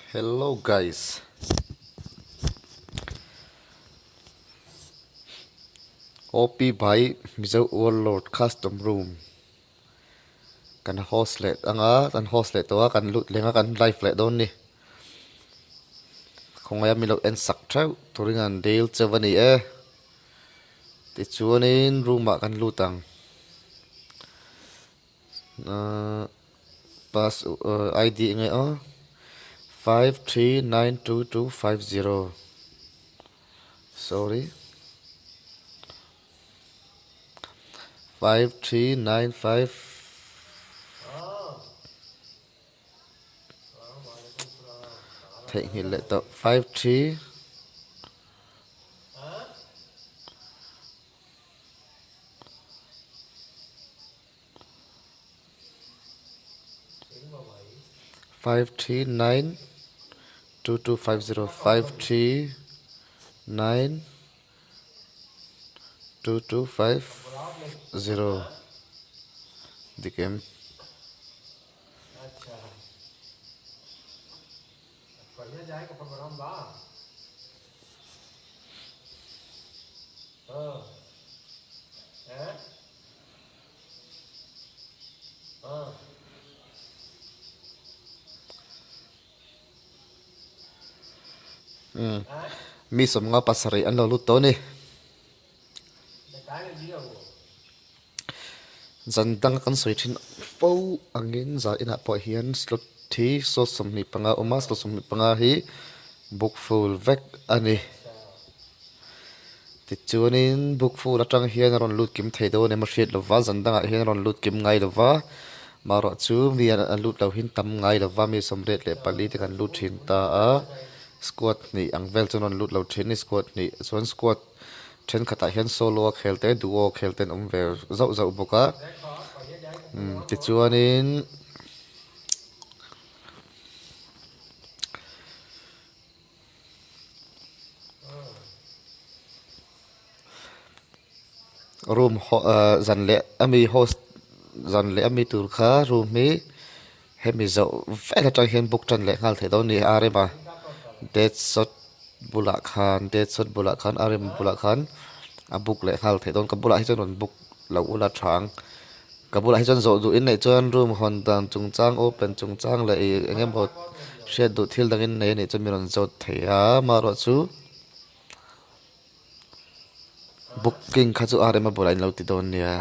Hello guys. OP by Mizo Warlord Custom Room. Kan host leh anga kan host leh tawh a kan lut leng a kan live leh dawn ni. Khawngaia mi lo en sak theuh turin an dil cheu a ni e. Tichuanin room ah kan lut ang. Ahh pass ID enge aw 5392250 sorry 5395 Theihnghilh leh tawh 53 5392250 5392250 dik em? Umm mi sawmnga pasarih an lo lut tawh a ni. Zan danga kan sawi thin fo angin zan inah pawh hian slot hi slot 25 a awm a, slot 25 hi book full vek a ni. Tichuanin book full atang hian a rawn lut kim thei dawn em a hriat lova, zan dangah hian a rawn lut kim ngai lova, marawh chu mi an lut lo hin tam ngai lova, mi 84 te kan lut thin ta a, squad hnih ang vel chuan a rawn lut lo thin a ni, squad hnih chuan squad Thenkhatah hian solo a khel te, duo a khel te an awm ve zauh zauh bawk a. Umm tichuanin room ah zan leh ami host zan leh ami tur kha room hi hemi zawh vel atang hian book tan leh nghal theih dawn a ni a rem a dead shot bulah khan dead shot bulah khan a rem bulah khan a book leh nghal theih dawn ka bulah hi chuan rawn book loh ula tha ang ka bulah hi chuan zawh duh in neih chuan room hawn dan chungchang open chungchang leh ih eng emaw hriat duh thil dangin nei anih chuan mi rawn zawt thei a amaherawh chu booking kha chu a rem a bulah in lo ti dawn nia.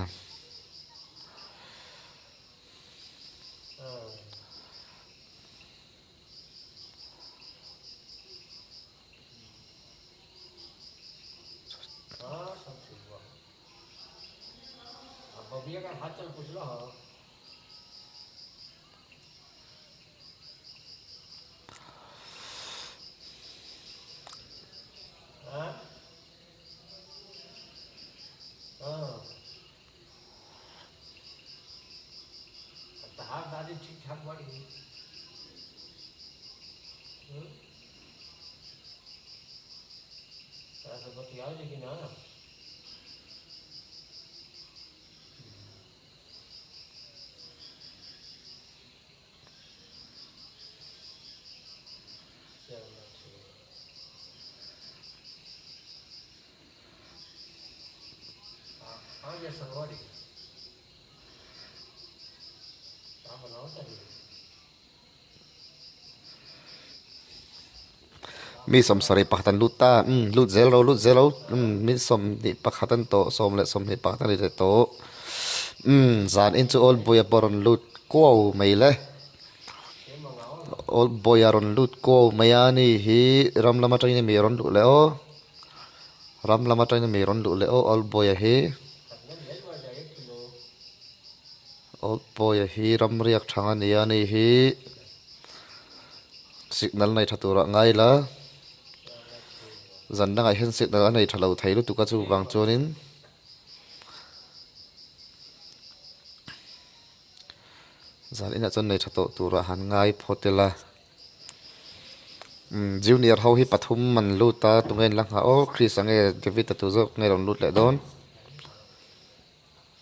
Mi 71 an lut ta umm lut zel ro lut zel ro umm mi 21 an tawh 121 a ni leh tawh umm zan in chu old boy a pawh rawn lut kuau mai le old boy a rawn lut kuau mai a ni hi ram lam atangin mi a rawn luh leh aw. Ram lam atangin mi rawn luh leh aw Old Boy-a hi. Old Boy-a hi ram riak thang a nia ni hi. Signal nei tha turah ngai la. Zan dangah hian signal a nei tha lo thei lutuk a chuvang chuanin zan inah chuan nei tha tawh turah han ngai phawt ila. Umm junior ho hi pathum an lut a tunge an la nghah aw Chris a nge David a tu zawk nge rawn lut leh dawn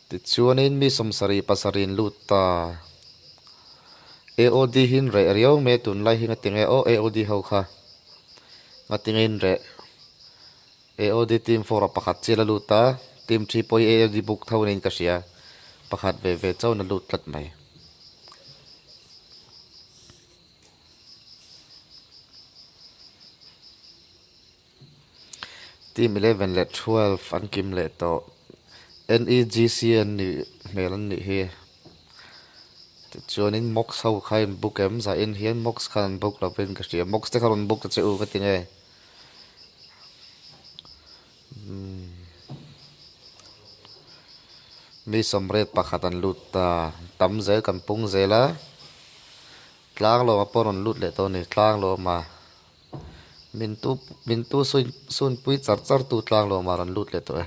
tichuanin mi 77 an lut ta AOD hi in reh riau mai a tunlai hi ngatinge aw AOD ho kha ngatinge in reh AOD team 4 ah pakhat chiah la lut a team 3 pawh hi AOD book tho niin ka hria pakhat ve ve chauhin a lut tlat mai. Team 11 leh 12 an kim leh tawh. NEGC an nih hmel an nih hi. Tichuanin Mox ho kha in book em? Zain hian Mox khan an book lovin ka hria. Mox te kha rawn book ta che u ka ti nge. Mi sawmriat pakhat an lut ta. Tam zel kan pung zel a. Tlanglawma pawh rawn lut leh tawh a ni. Tlanglawma. Min tu min tu sawi sunpui char char tu tlang lawm a rawn lut leh tawh e.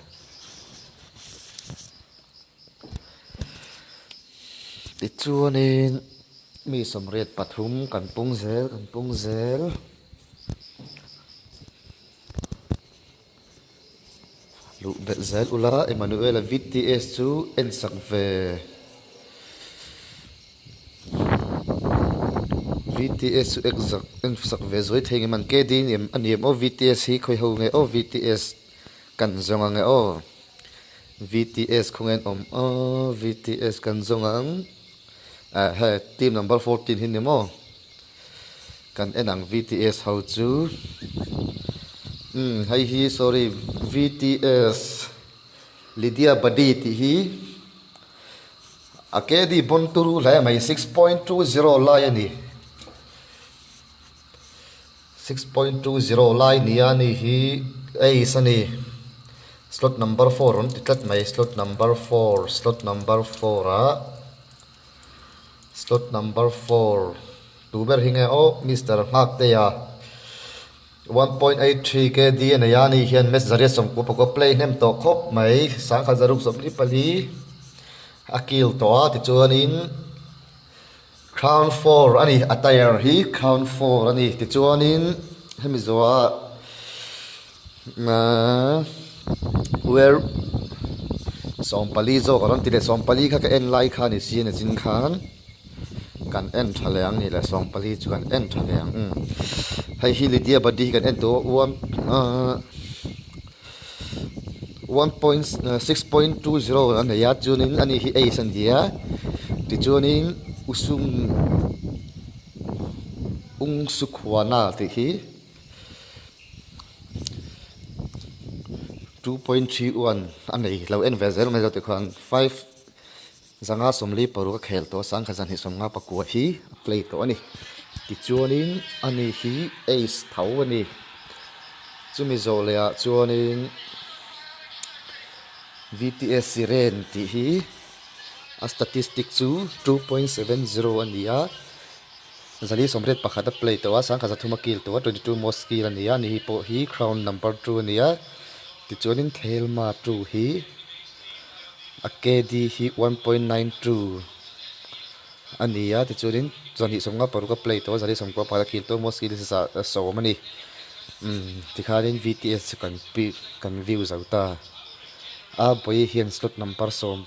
Tichuanin mi 83 kan pung zel kan pung zel. Luh belh zel ula Emmanuel-a VTS chu en sak ve. VTS chu exact en sak ve zuai thei nge man KD a ni em aw VTS hi khawi ho nge aw VTS kan zawng ang e aw VTS khawnge an awm aw VTS kan zawng ang ah he team number 14 hi ni maw. Kan en ang VTS ho chu umm hei hi sorry VTS Lydia Badi tih hi a KD bon turu hle mai 6.20 lai a ni 6.20 lai nia ni hi ace a ni slot number 4 rawn ti tlat mai slot number 4 slot number 4 ah. Slot number 4 tu ber hi nge aw Mister Nghaktea 1.83 KD a nei a ni hian match zariat sawmkua pakua play hnem tawh khawp mai sangkhat zaruk sawmli pali a kill tawh a tichuanin crown 4 a ni attire hi crown 4 a ni tichuanin hemi zawhah Ahh where 14 zawk a rawn ti leh 14 kha ka en lai kha ni si a chin khan kan en tha leh ang ni le 14 chu kan en tha leh ang umm hei hi Lydia Badi hi kan en tawh a one ahh 1.6.20 a nei a chuanin ani hi ace a ni a tichuanin usung ungsukhuana tih hi. 2.31 a nei lo en ve zel mai lo tikhuan 5 56 a khel tawh a sangkhat 259 hi a play tawh a ni tichuanin ani hi ace tho a ni chumi zawh leh ah chuanin VTS Siren tih hi a statistic chu 2.70 a ni a. 481 a play tawh a, 1300 a kill tawh a, 22 most kill a ni a, ani hi pawh hi crown number 2 a ni a, tichuanin Thelma 2 hi a KD hi 1.92 a ni a, tichuanin 256 a play tawh a, 491 a kill tawh a, most kill hi 100 a ni. Umm tikhanin VTS chu kan kan view zo ta a, Bawihi hian slot number 10.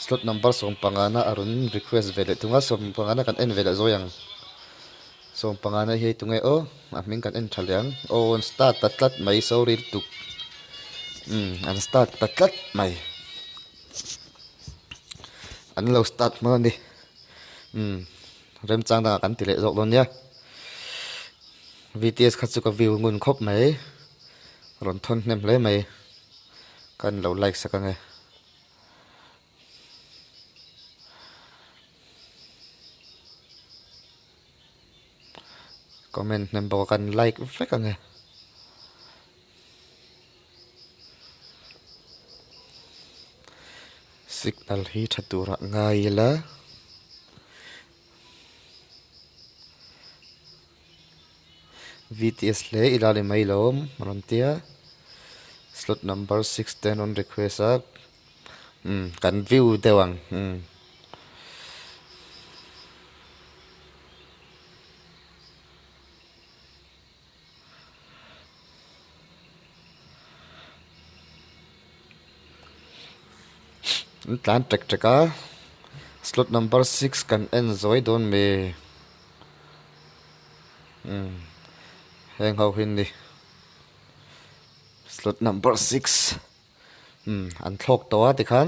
Slot number 15 na a rawn request ve leh thung a, 15 na kan en ve leh zawi ang. 15 na hi hei tunge aw, a hming kan en tha leh ang. Aw an start ta tlat mai, sorry lutuk. Umm an start ta tlat mai. An lo start hma a ni. Umm remchang dangah kan ti leh zawk dawn nia. VTS kha chu ka view ngun khawp mai. Rawn thawn hnem hle mai. Kan lo like sak ange. Comment hnem bawk a kan like vek ange. Signal hi tha turah ngai ila. VTS hle ila ni mai lo a rawn ti a slot number 6 te an rawn request a umm kan view deuh ang umm. An tlan ṭek ṭek a, Slot number 6 kan en zuai dawn mi. Umm heng ho hi ni. Slot number 6 umm an thlawk tawh a tikhan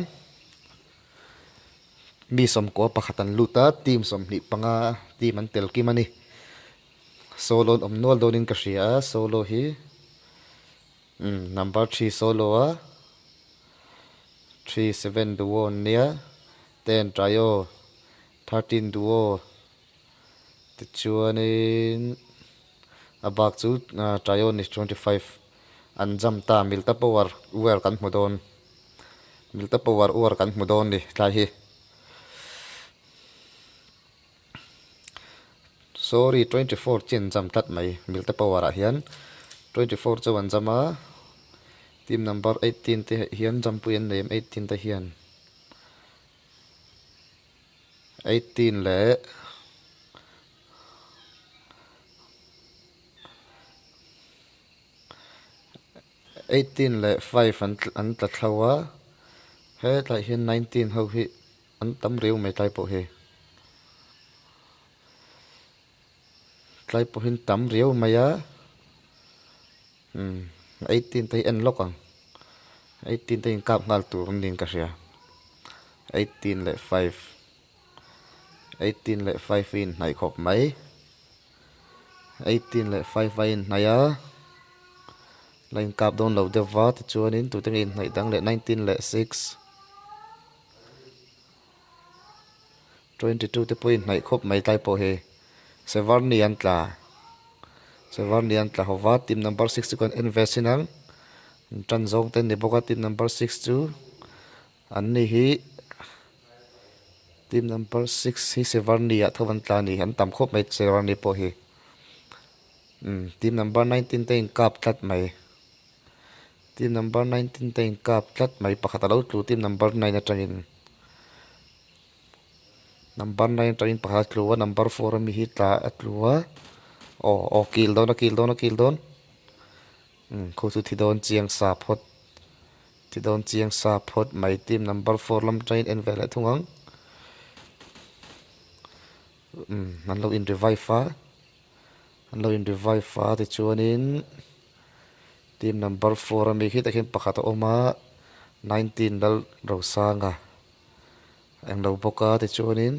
mi sawmkua pakhat an lut a team 25 team an tel kim a ni. Solo an awm nual dawnin ka hria a solo hi umm number 3 solo a 3 7 duo an nia 10 trio 13 duo tichuanin a bak chu trio ni 25 an jump ta milta power uar kan hmu dawn milta power uar kan hmu dawn ni tlai hi. Sorry 24 chi an jump tlat mai milta power ah hian 24 chu an jump a team number 18 te hian jump pui an nei em 18 te hian 18 leh 18 leh 5 an an tla thlo a hetlai hian 19 ho hi an tam riau mai tlai pawh hi tlai pawh hi an tam riau mai a umm 18 te hi en lawk ang 18 te hi inkap nghal tur an niin ka hria 18 leh 5 18 leh 5 hi inhnaih khawp mai 18 leh 5 a inhnaih a la inkap dawn lo deuh va tichuanin tute nge inhnaih dang leh 19 leh 6 22 te pawh inhnaih khawp mai tlai pawh hi Severni an tla Severni an tla ho va team number 6 chu kan en ve sin ang an tan zawng te an ni bawk a team number 6 chu an ni hi team number 6 hi Severni ah tho an tla a ni an tam khawp mai Severni pawh hi umm team number 19 te inkap tlat mai. Team number 19 te inkap tlat mai pakhat a lo tlu team number 9 atangin number 9 atangin pakhat a tlu a number 4 ami hi tla a tlu a aw aw kil dawn a kil dawn a kil dawn umm khu chu thi dawn chiang sa phawt thi dawn chiang sa phawt mai team number 4 lam atangin en ve leh thung ang umm an lo in revive a an lo in revive a tichuanin. Team number 4 ami khi takhin pakhat a awm a, 19 lal Rosanga a englo bawk a tichuanin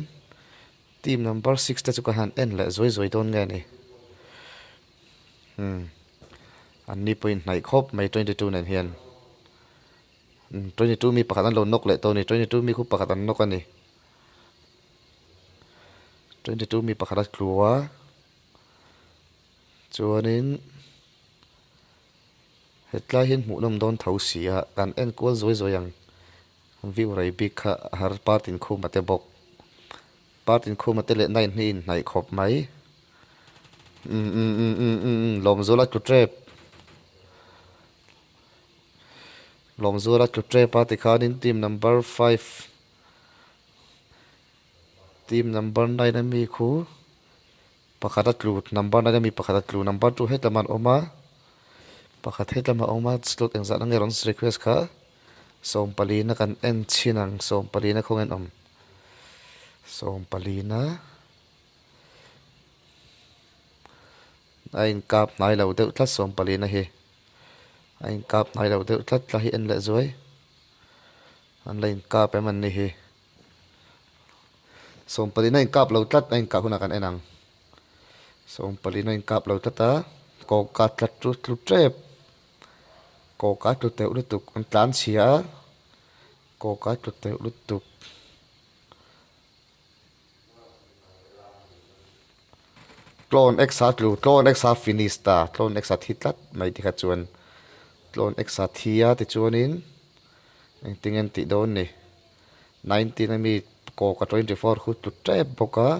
team number 6 te chu ka han en leh zuai zuai dawn nge ni. Umm an ni pawhin hnaih khawp mai 22 nen hian umm 22 mi pakhat an lo knock leh tawh a ni 22 mi khu pakhat an knock a ni 22 mi pakhat a tlu a chuanin. Hetlai hian hmuhnawm dawn tho si a, kan en kual zuai zuai ang. View rei bik kha a har par tinkhuma te bawk. Par tinkhuma te leh nine hi inhnaih khawp mai. Umm umm umm umm umm umm Lawmzuala tlu tep. Lawmzuala tlu tep a tikhanin team number 5 team number 9 ami khu Pakhat a tlu, number nine ami pakhat a tlu, number 2 hetlam an awm a, pakhat hetlam a awm a, slot engzah na nge rawn request kha sawmpalina kan en chhin ang, sawmpalina khawnge an awm, sawmpalina a inkap hnai lo deuh tlat sawmpalina hi, a inkap hnai lo deuh tlat tla hi en leh zuai, an la inkap em an ni hi. Sawmpalina inkap lo tlat a inkah hunah kan en ang. Sawmpalina inkap lo tlat a, kawka tlat chu tlu tep. Kawka tlu teuh lutuk an tlan chhia a, kawka tlu teuh lutuk. Clone X a tlu, Clone X a finish ta, Clone X a thi tlat mai tikha chuan Clone X a thi a tichuanin engtin nge an tih dawn ni. 19 ami kawka 24 khu tlu tep bawk a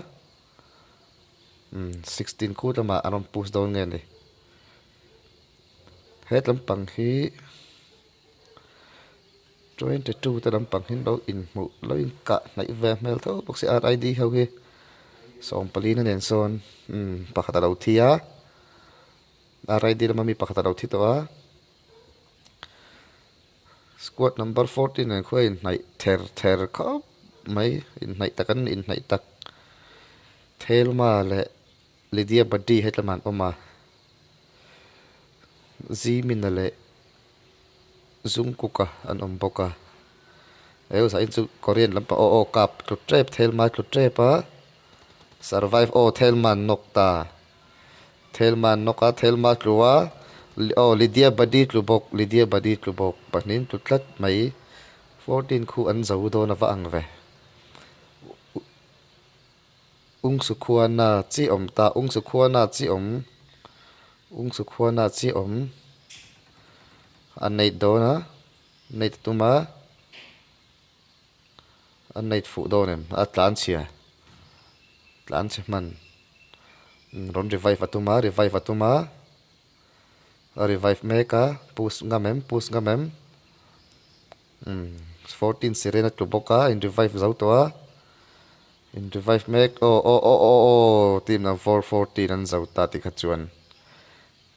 umm 16 khu lamah an rawn push dawn nge ni he lampang hi 22 te lampang hi lo inhmuh lo inkah hnaih ve hmel tho bawk si RID ho hi 14 na nen sawn umm pakhat a lo thi a RID lama mi pakhat a lo thi tawh a. Squad number 14 nen khuai inhnaih ther ther khawp mai inhnaih tak an ni inhnaih tak Thelma leh Lydia Buddy hetlam ah an awm a Zimina leh Jungkook-a an awm bawk a heu zahin chu Korean lampang aw aw kap tlu tep Thelma tlu tep a survive aw Thelma an nawk ta Thelma an nawk a Thelma tlu a aw Lydia Buddy tlu bawk Lydia Buddy tlu bawk pahnih an tlu tlat mai 14 khu an zo dawn a va ang ve. Ungsukhua-na chi awm ta, Ungsukhua-na chi awm, Ungsukhua-na chi awm a nei dawn a, nei ta tum a, a nei fuh dawn em, a tlan chhia, tlan chhe hman, rawn revive a tum a, revive a tum a, a revive mek a, push ngam em, push ngam em. Umm 14 siren a tlu bawk a in revive zo tawh a in revive mek aw aw aw aw aw team number 14 an zo ta tih kha chuan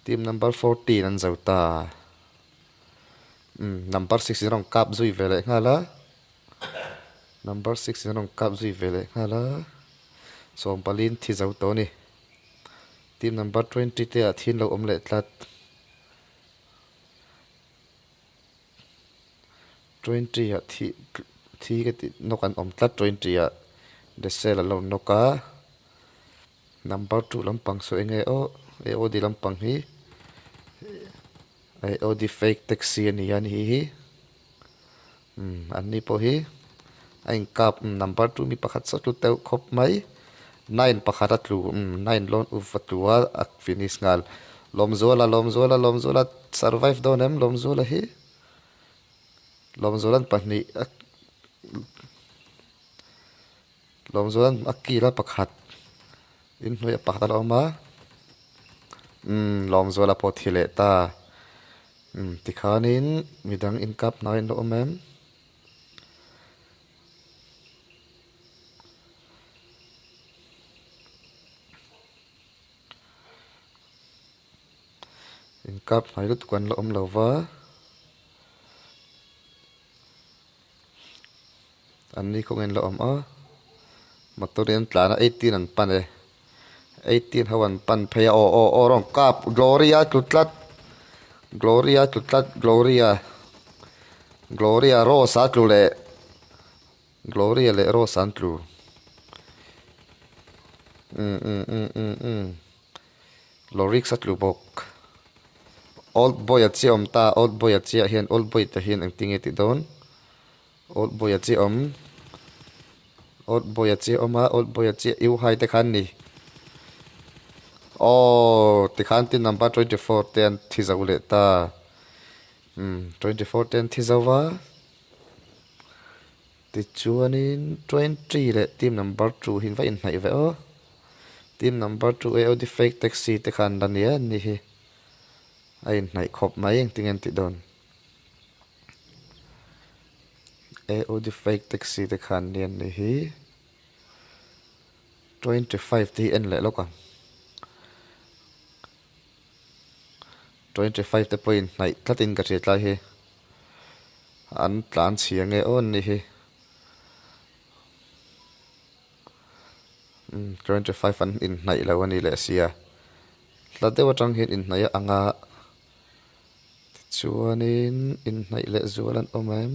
team number 14 an zo ta umm number 6 in rawn kap zui ve leh nghal a number 6 in rawn kap zui ve leh nghal a sawmpalin thi zo tawh a ni team number 20 te ah thin lo awm leh tlat. 20 ah thi thi ka tih nawk an awm tlat 20 ah desel a lo nawk a number 2 lampang saw enge aw AOD lampang hi AOD fake taxi a ni a ni hi umm an ni pawh hi a inkap number 2 mi pakhat saw tlu deuh khawp mai nine pakhat a tlu umm nine lawn uf a tlu a a finish nghal Lawmzuala Lawmzuala Lawmzuala survive dawn em Lawmzuala hi. Lawmzuala'n pahnih a Lawmzuala'n a kil a pakhat inhnuai ah pakhat a la awm a umm Lawmzuala pawh thi leh ta umm tikhanin midang inkap hnai an la awm em. Inkap hnai lutuk an la awm lo va an ni kawng in la awm a motor in an tlan a 18 an pan e 18 ho an pan phei a aw aw aw rawn kap gloria tlu tlat gloria tlu tlat gloria gloria rose a tlu leh gloria leh rose an tlu umm umm umm umm umm. Lorix a tlu bawk. Old boy a chiah awm ta, old boy a chiah hian old boy te hian engtin nge tih dawn? Old boy a chiah awm, old boy a chiah awm a, old boy a chiah U hai te khan ni. Aww tikhan tin number 24 te an thi zo leh ta. Umm 24 te an thi zo va. Tichuanin 20 leh team number 2 hi va inhnaih ve aw. Team number 2 AOD fake taxi te khan la nia an ni hi. A inhnaih khawp mai engtin nge an tih dawn. AOD fake taxi te khan nia an ni hi. 25 te hi en leh lawk ang. 25 te pawhin hnaih tlatin ka hria tlai hi an tlan chhia nge aw an nih hi umm 25 an inhnaih lo a ni leh sia hla deuh atang hian inhnaih a ang a tichuanin inhnaih leh zual an awm em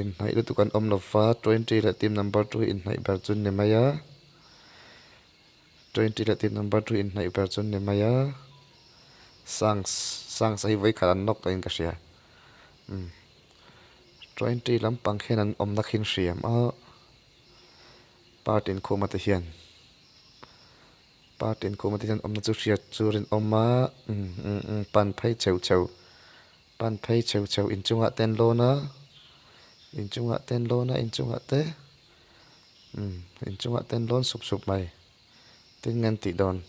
inhnaih lutuk an awm lova 20 leh team number 2 hi inhnaih ber chu ni mai a. 20 leh team number 2 inhnaih ber chu an ni mai a Sangs Sangs a hi vawi khat an nawk tawhin ka hria umm 20 lampang khian an awmna khin hriam a party inkhawm ate hian party inkhawm ate hian awmna chu hriat chu rinawm a umm umm umm pan phei cheu cheu pan phei cheu cheu inchungah te an lawn a inchungah te an lawn a inchungah te. Umm inchungah te an lawn sup sup mai tin nge an tih dawn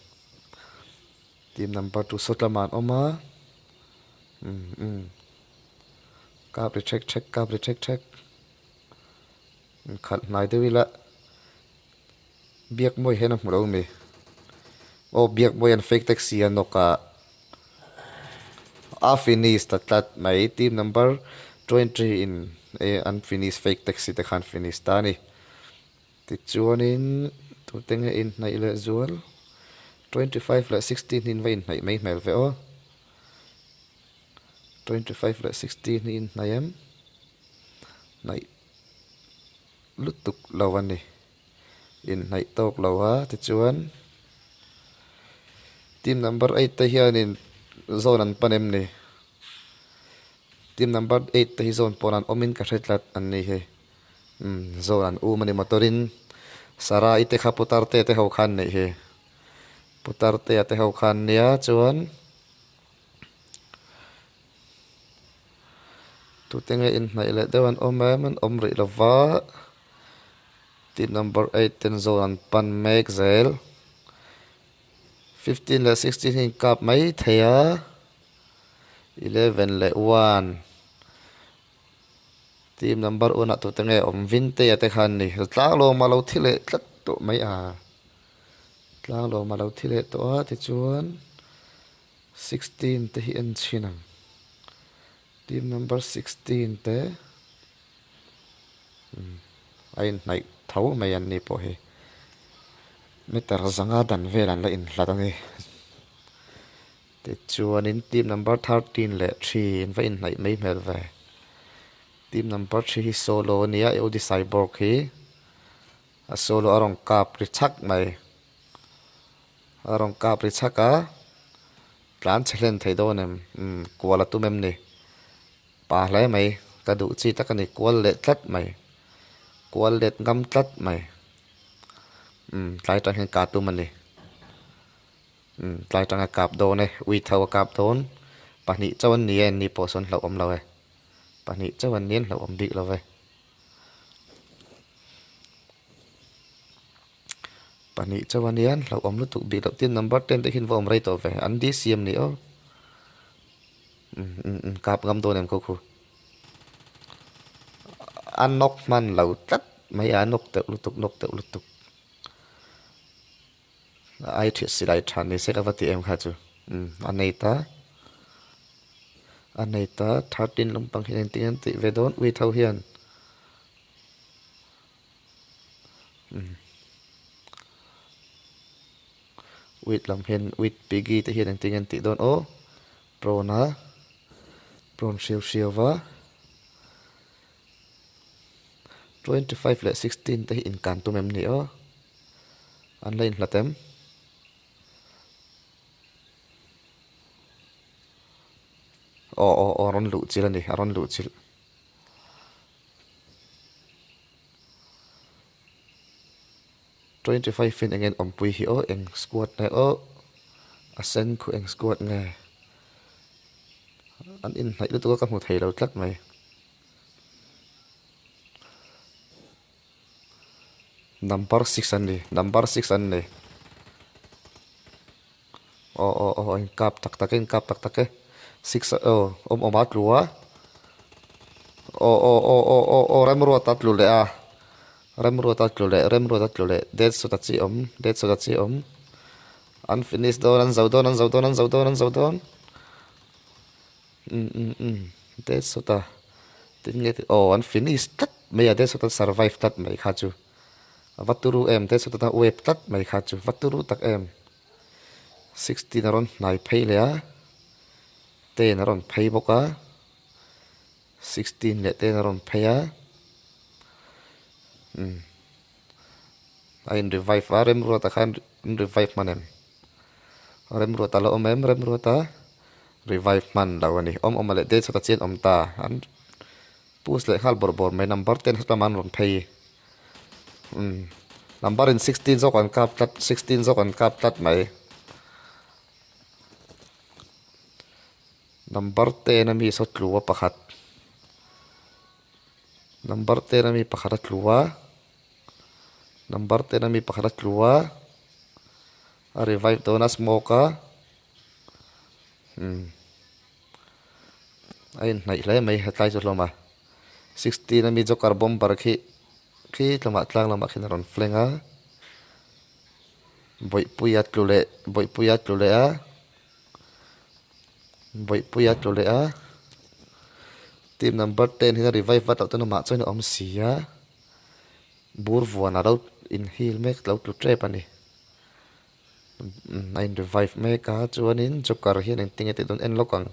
team number 2 sawt lamah an awm a umm umm kap ri thek thek kap ri thek thek inkhalh hnai deuh ila biak mawi hian a hmu lo mi aw biak mawi an fake taxi a nawk a a finish ta tlat mai team number 20 in. e an finish fake taxi te khan finish ta a ni. Tichuanin tute nge inhnaih leh zual 25 leh 16 hi in va inhnaih mai hmel ve aw. 25 leh 16 hi inhnaih em? Hnaih lutuk lo a ni. Inhnaih tawk lo a tichuan team number 8 te hianin zone an pan em ni? Team number 8 te hi zone pawn an awmin ka hre tlat an ni hei. Umm zawn an um a ni motor in Sarah i te kha putar te te ho khan neih hi putar te a te ho khan nia chuan tute nge inhnaih leh deuh an awm em an awm rih lova team number eight ten zawn an pan mek zel 15 leh 16 hi inkap mai thei a 11 leh 1. Team number one ah tute nge awm Vintea te khan ni Tlanglawm a lo thi leh tlat tawh mai a Tlanglawm a lo thi leh tawh a tichuan 16 te hi en chhin ang Team number 16 te a inhnaih tho mai an ni pawh hi meter zanga dan vel an la inhlat a ni. Tichuanin team number 13 leh 3 in va inhnaih mai hmel ve. Team number 3 hi solo a nia, Eudi Cyborg hi a solo a rawn kap ri chhak mai. A rawn kap ri chhak a, tlan chhe hlen thei dawn em? Umm kual a tum em ni? Pa hle mai, ka duh chi tak a ni, kual leh tlat mai. Kual let ngam tlat mai. Umm tlai tang hian ka tum a ni. Umm tlai tanga kap dawn e, ui tho a kap dawn, pahnih chauh an ni e, ni pawh sawn hlauhawm lo e, pahnih chauh an ni an hlauhawm bik lo ve. Pahnih chauh a nia an hlauhawm lutuk bik loh tin number 10 te khian va awm rei tawh ve, an DC em ni aw. Umm umm umm kap ngam dawn em kho khu. A nawk hman lo tlat mai a, a nawk teuh lutuk nawk teuh lutuk. Ai ṭhi silai ṭha ni se ka va ti em kha chu umm a nei ta a nei ta 13 lampang hian engtin an tih ve dawn ui tho hian umm uit lam hian uit piggy te hian engtin an tih dawn aw prawn a prawn hriau hriau va 25 leh 16 te hi inkan tum em ni aw. An la inhlat em? Aw aw aw a rawn luh chilh a ni a rawn luh chilh. 25 in eng en awmpui hi aw eng squad nge aw a sen khu eng squad nge an inhnaih lutuk a ka hmu thei lo tlat mai. Number 6 an ni number 6 an ni aw aw aw in kap tak tak e in kap tak tak e 6 aw awm awm a tlu a aw aw aw aw aw aw remruata tlu leh a remruata tlu leh remruata tlu leh dead shot a chi awm dead shot a chi awm an finish dawn an zo dawn an zo dawn an zo dawn an zo dawn Umm umm umm dead shot a tin nge tih aw an finish tlat mai a dead shot an survive tlat mai kha chu a va turu em dead shot a web tlat mai kha chu va turu tak em 16 a rawn hnai phei leh a 10 a rawn phei bawk a 16 leh 10 a rawn phei a umm a in revive a remruata khan an revive hman em remruata la awm em remruata. Revive hman lo a ni. Awm awm a leh date sawta chian awm ta. An push leh nghal bawrh bawrh mai. Number 10 hlat lamah an rawn phei. Umm number in 16 zawk an kap tlat 16 zawk an kap tlat mai. Number 10 a mi saw tlu a pakhat. Number 10 a mi pakhat a tlu a. Number 10 a mi pakhat a tlu a. A revive dawn a smoke a. Umm a inhnaih hle mai hetlai chu hlawm a 16 ami joker bomber khi khi tlangah tlang lamah khian a rawn flank a bawihpuia tlu leh bawihpuia tlu leh a bawihpuia tlu leh a. Team number 10 hian a revive vat loh chuan amah chuan a awm si a, bur vuan a lo in heal mek lo tlu tep a ni. A in revive mek a chuanin joker hian engtin nge tih dawn en lawk ang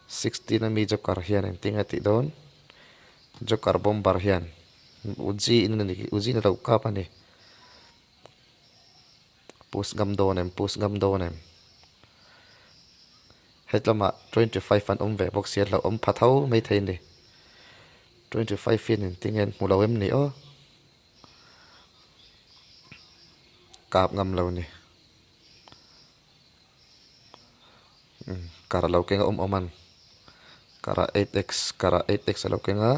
16 ami joker hian engtin nge tih dawn joker bomber hian uzi in a ni uzi in a lo kap a ni push ngam dawn em push ngam dawn em hetlamah 25 an awm ve bawk sia hlauh awm pha tho maithei a ni 25 hian engtin nge an hmu lo em ni aw. Kap ngam lo ni. Kar a lo keng a awm awm an. Kar ah 8x kar ah 8x a lo keng a.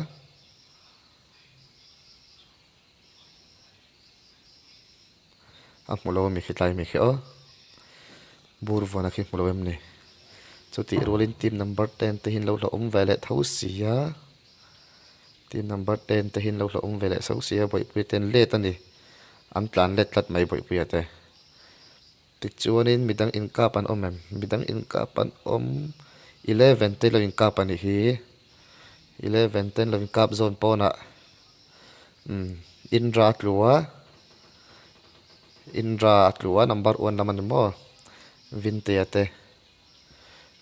A hmu lo ami khi tlai mi khi aw. Bur vuan a khi hmu lo em ni. Chutih rualin team number 10 te hi an lo hlauhawm ve leh tho si a. Team number 10 te hi an lo hlauhawm ve leh tho si a bawihpuia te an let a ni. An tlan let tlat mai bawihpuia te. Tichuanin midang inkap an awm em? Midang inkap an awm 11 te lo inkap a nih hi. 11 te an lo inkap zawn pawnah umm Indra a tlu a, Indra a tlu a number one lam a ni maw? Vintea te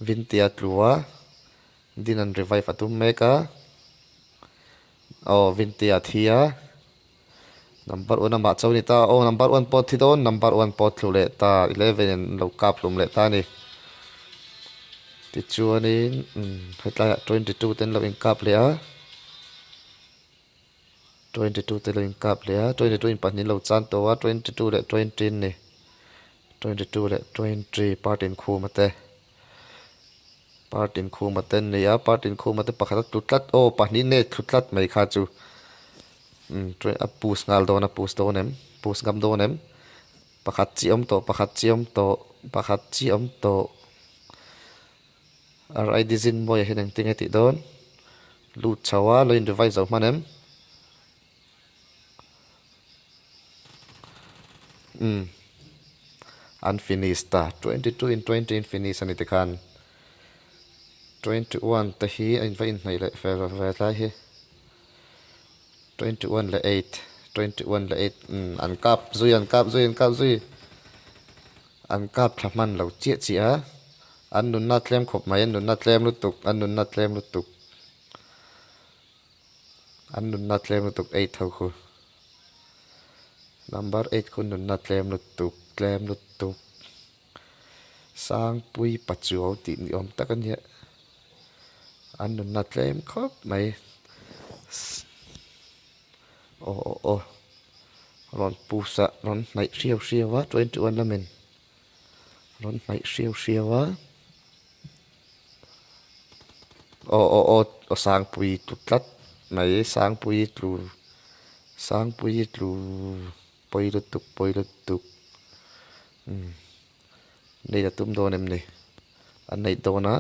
Vintea a tlu a, Din an revive a tum mek a, aw Vintea a thi a. Number one amah cho a ni ta. Aw number one pawh thi dawn, number one pawh tlu leh ta. 11 in an lo kap hlum leh ta a ni. Tichuanin umm hetlaiah 22 te an lo inkap leh a. 22 te lo inkap leh a. 22 in pahnih an lo chan tawh a. 22 leh 20 an ni. 22 leh 20 part inkhuma te. Part inkhuma te an ni a. Part inkhuma te pakhat a tlu tlat. Aw pahnih nge tlu tlat mai kha chu. Umm a push nghal dawn a push dawn em push ngam dawn em pakhat chi awm tawh pakhat chi awm tawh pakhat chi awm tawh RID Zinmawia hian engtin nge tih dawn lut chho a lo in revise zo hman em umm an finish ta 22 in 20 in finish a ni tikhan 21 te hi a in va inhnaih leh ve ve tlai hi. 21 leh 8 21 leh 8 umm an kap zui an kap zui an kap zui an kap thla hman lo chiah chiah a an nunna tlem khawp mai an nunna tlem lutuk an nunna tlem lutuk an nunna tlem lutuk 8 ho khu number 8 khu nunna tlem lutuk tlem lutuk Sangpui Pachuau tih ni awm tak a nia an nunna tlem khawp mai aw aw aw rawn push a rawn hnaih hriau hriau a 21 lamin rawn hnaih hriau hriau a aw aw aw aw Sangpui tlu tlat mai Sangpui tlu Sangpui tlu. Pawi lutuk pawi lutuk umm neih a tum dawn em ni a neih dawn a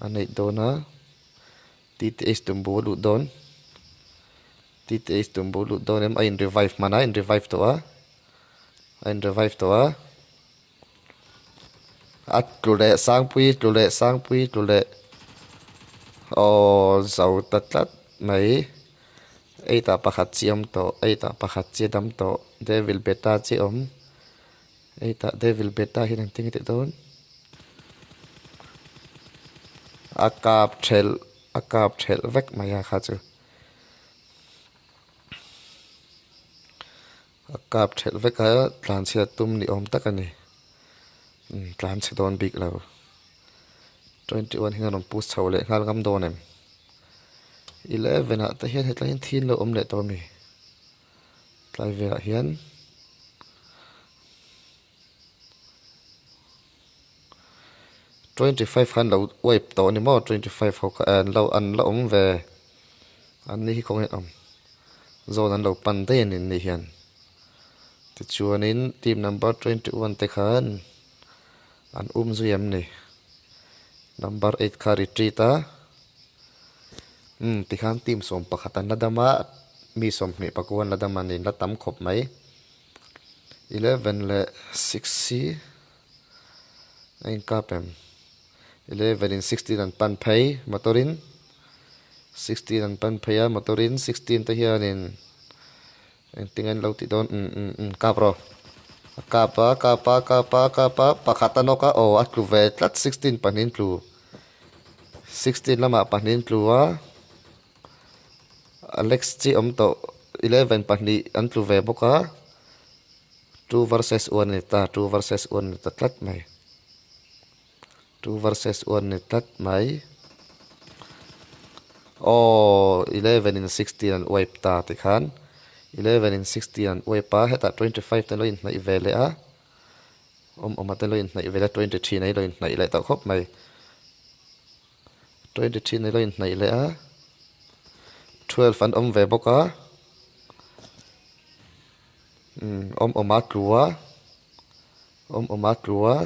a neih dawn a TTH tumbu a luh dawn TTH tumbu a luh dawn em a in revive hman a in revive tawh a a in revive tawh a a tlu leh sangpui tlu leh sangpui tlu leh aw zo ta tlat mai. Eight ah pakhat chi awm tawh eight ah pakhat chi a dam tawh devil beta chi awm eight ah devil beta hian engtin nge tih dawn a kap thelh a kap thelh vek mai a kha chu a kap thelh vek a tlanchhiat tum ni awm tak a ni umm tlanchhe dawn bik lo 21 hian a rawn push chho leh nghal ngam dawn em. 11 ah te hian hetlai hian thil lo awm leh tawh a mi tlai velah hian 25 khan lo wipe tawh a ni maw 25 ho kha an lo an la awm ve an ni hi khawnge awm zawn an lo pan daih a ni an ni hian tichuanin team number 21 te khan an um zui em ni number 8 kha retreat a. Umm tikhan team 11 an la dam a, mi 29 an la dam a ni, an la tam khawp mai. 11 leh 6 hi a inkap em? 11 in 16 an pan phei motor in. 16 an pan phei a motor in 16 te hianin engtin an lo tih dawn umm umm umm kap rawh a kap a kap a kap a kap a pakhat a nawk a aw a tlu ve tlat 16 pahnih an tlu 16 lamah pahnih an tlu a Alex chi awm tawh 11 pahnih an tlu ve bawk a two versus one a ni ta two versus one a ni ta tlat mai. Two versus one ni tlat mai. Aww 11 in 16 an wipe ta tikhan 11 in 16 an wipe a hetah 25 te lo inhnaih ve leh a awm awm a te lo inhnaih ve leh a 23 nei lo inhnaih leh tawh khawp mai 23 nei lo inhnaih leh a 12 an awm ve bawk a umm awm awm a tlu a. Awm awm a tlu a,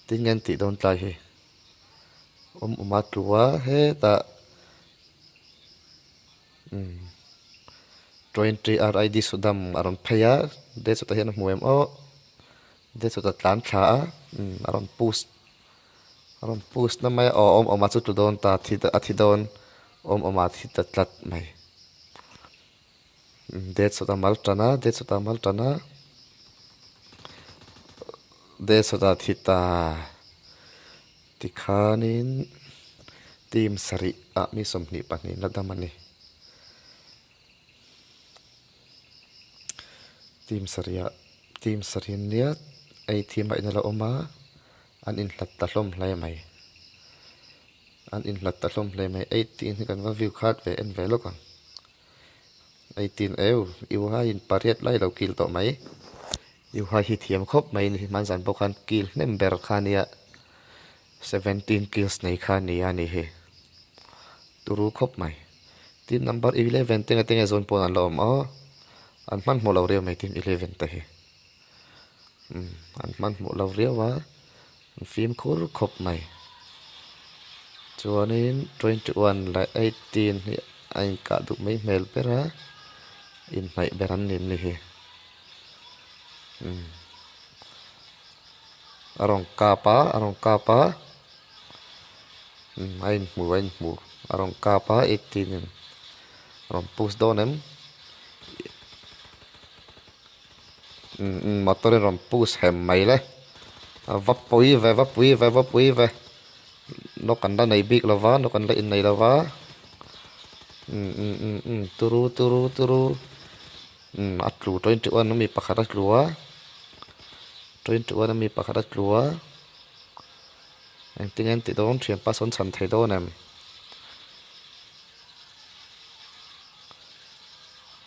tinge an tih dawn tlai hi? Awm awm a tlu a, hetah umm 20 RID Sudam a rawn phei a, de chutah hian a hmu em aw, de chutah tlan thla a, umm a rawn push a rawn push na mai a, aw awm awm a chu tlu dawn ta a thi a thi dawn awm awm a thi ta tlat mai. Det sawtah mal tan a det sawtah mal tan a det sawtah thi ta tikhanin team sarih ah mi 22 la dam a ni team sarih ah team sarih an nia ei thim ah in a lo awm a an inhlat ta hlawm hle mai. An inhlat ta hlawm hle mai. 18 hi kan va view khat ve en ve lawk ang. 18 eu, Iuhai in pariat lai lo kil tawh mai. Iuhai hi thiam khawp mai ni hmanzan pawh khan kil hnem ber kha nia 17 kills nei kha nia ni hi. Turu khawp mai. Team number 11 te nge zawn pawn an la awm aw. An hmanhmawh lo riau mai team 11 te hi. Umm an hmanhmawh lo riau a. An fimkhur khawp mai. Chuanin 21 leh 18 hi a inkah duh mai hmel ber a, inhnaih ber an ni ni hi. Umm a rawn kap a, a rawn kap a, umm a inhmu a inhmu a rawn kap a 18 in a rawn push dawn em. Motor in rawn push hem mai le va pui ve va pui ve va pui ve nawk an la nei bik lo va nawk an la innei lo va umm umm umm umm turu turu turu umm a tlu 21 ami pakhat a tlu a 21 ami pakhat a tlu a engtin nge an tih dawn thianpa sawn chhan thei dawn em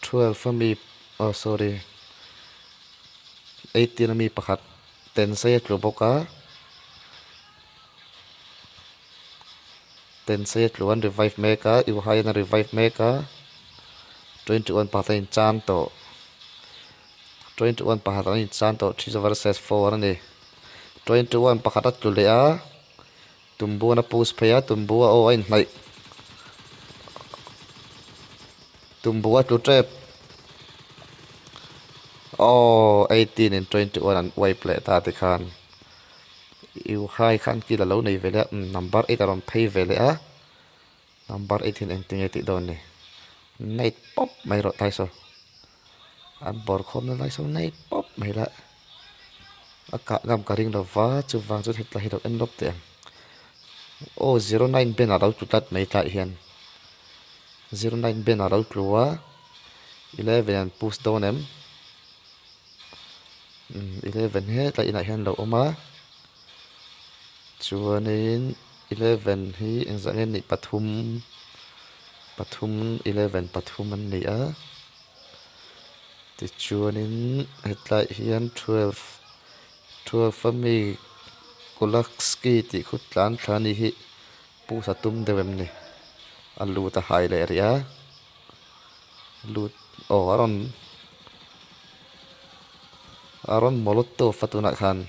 12 ami. Oh sorry 18 ami pakhat tensei a tlu bawk a tensei a tlu an revive mek a Yuhai in a revive mek a 21 pakhat a inchan tawh 21 pakhat an inchan tawh 3 versus 4 a ni 21 pakhat a tlu leh a tumbu an a push phei a tumbu a aw a inhnaih tumbu a tlu tep aw 18 in 21 an wipe leh ta tikhan Yuhai khan kil a lo nei ve leh a number 8 a rawn phei ve leh a number 8 hian engtin nge tih dawn ni night pawp mai rawh tai saw an bawr khawm na lai saw night pawp mai la. A kah ngam ka ring lova chuvang chuan hetlai hi lo en lawk teh ang. Aw 09 ben a lo tlu tlat mai tlaiah hian 09 ben a lo tlu a 11 an push dawn em umm 11 hetlai inah hian a lo awm a chuanin 11 hi engzah nge nih pathum pathum 11 pathum an ni a. Tichuanin hetlaiah hian 12 12 a mi Kulakski tih khu tlan thla a nih hi push a tum deuh em ni a lut a hai leh rih a lut aw a rawn a rawn molotov a tunah khan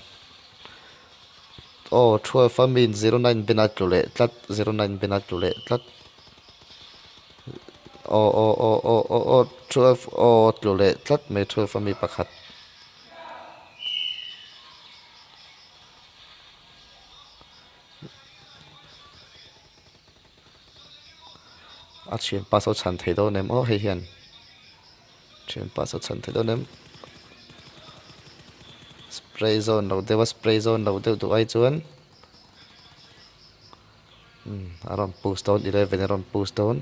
aw 12 a mi 09 ben a tlu leh tlat 09 ben a tlu leh tlat. Aw aw aw aw aw aw 12 aw tlu leh tlat mai 12 ami pakhat. A thianpa saw chhan thei dawn em aw hei hian thianpa saw chhan thei dawn em spray zawn lo deuh a spray zawn lo deuh duh ai chuan umm a rawn push dawn eleven a rawn push dawn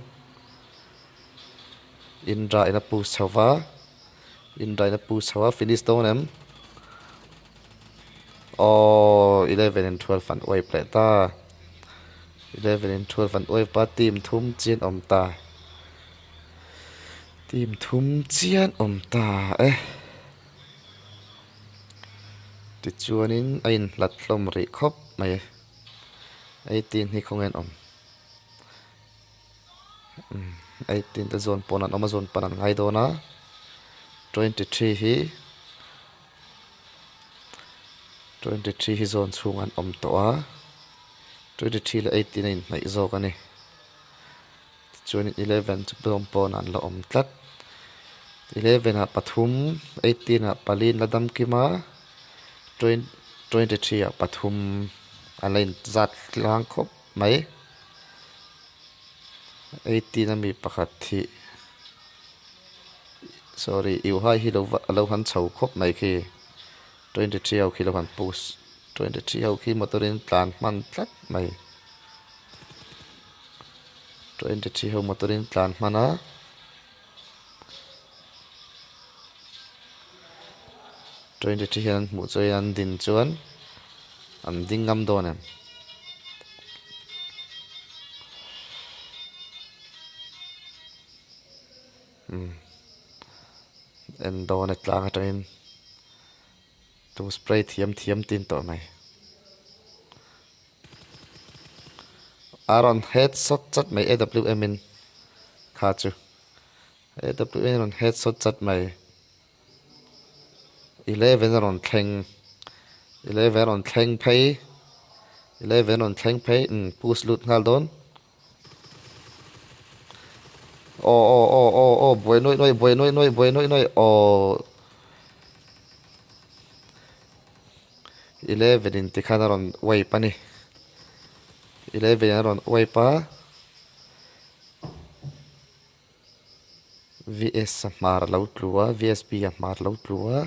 indra in a push chho va indra in a push chho a finish dawn em aww eleven and twelve an uaip leh ta eleven and twelve an uaip a team thum chian awm ta team thum chian awm ta e tichuanin a inhlat hlawm rih khawp mai eighteen hi khawnge an awm umm eighteen te zawn pawn an awm a zawn pan an ngai dawn a 23 hi 23 hi zawn chhung an awm tawh a 23 leh 18 a inhnaih zawk a ni tichuanin 11 chu zawm pawn an la awm tlat 11 ah pathum 18 ah pali an la dam kim a 23 ah pathum a la inzat tlang khawp mai 18 a mi pakhat hi Sorry, Yuhai hi lo va a lo han chho khawp mai khi. 23 ho khi lo han push. 23 ho khi motor in tlan hman tlat mai. 23 ho motor in tlan hman a. 23 hian an hmuh chuan an din chuan an ding ngam dawn em. Umm en dawn e tlang atangin tu spray thiam thiam tin tawh mai a rawn head shot chat mai A_W_M in kha chu A_W_M in a rawn head shot chat mai 11 a rawn thleng 11 a rawn thleng phei 11 a rawn thleng phei umm push lut nghal dawn. Aw aw aw aw aw buai nuaih nuaih buai nuaih nuaih buai nuaih nuaih aw 11 in tikhan a rawn wipe a ni 11 in a rawn wipe a VS a hmar a lo tlu a VSP a hmar a lo tlu a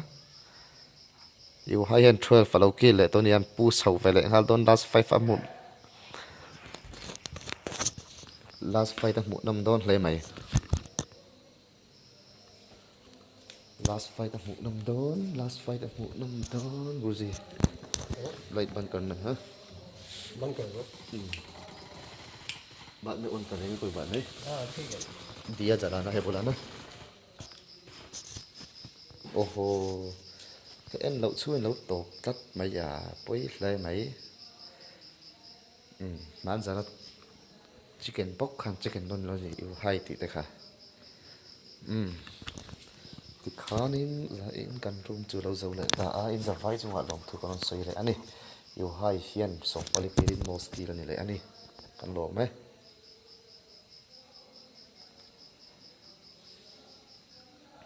U hai hian 12 a lo kil leh tawh a ni a an pu chho ve leh nghal dawn last five a hmuh last fight a hmuh nawm dawn hle mai last fight a hmuh nawm dawn last fight a hmuh nawm dawn guruji light ban karna ha ban kar do बाद में ऑन करेंगे कोई बात नहीं हाँ ठीक है दिया जलाना है बोला ना ओहो ka en loh chhungin lo tawp tlat mai a pawi hle mai umm hmanzana chicken bawk khan chicken nawn lo ni u hai tih te kha umm tikhanin in kan room chu lo zo leh ta a in zavai chungah lawmthu ka rawn sawi leh a ni u hai hian sawmpali pirin mosque a ni leh a ni kan lawm e.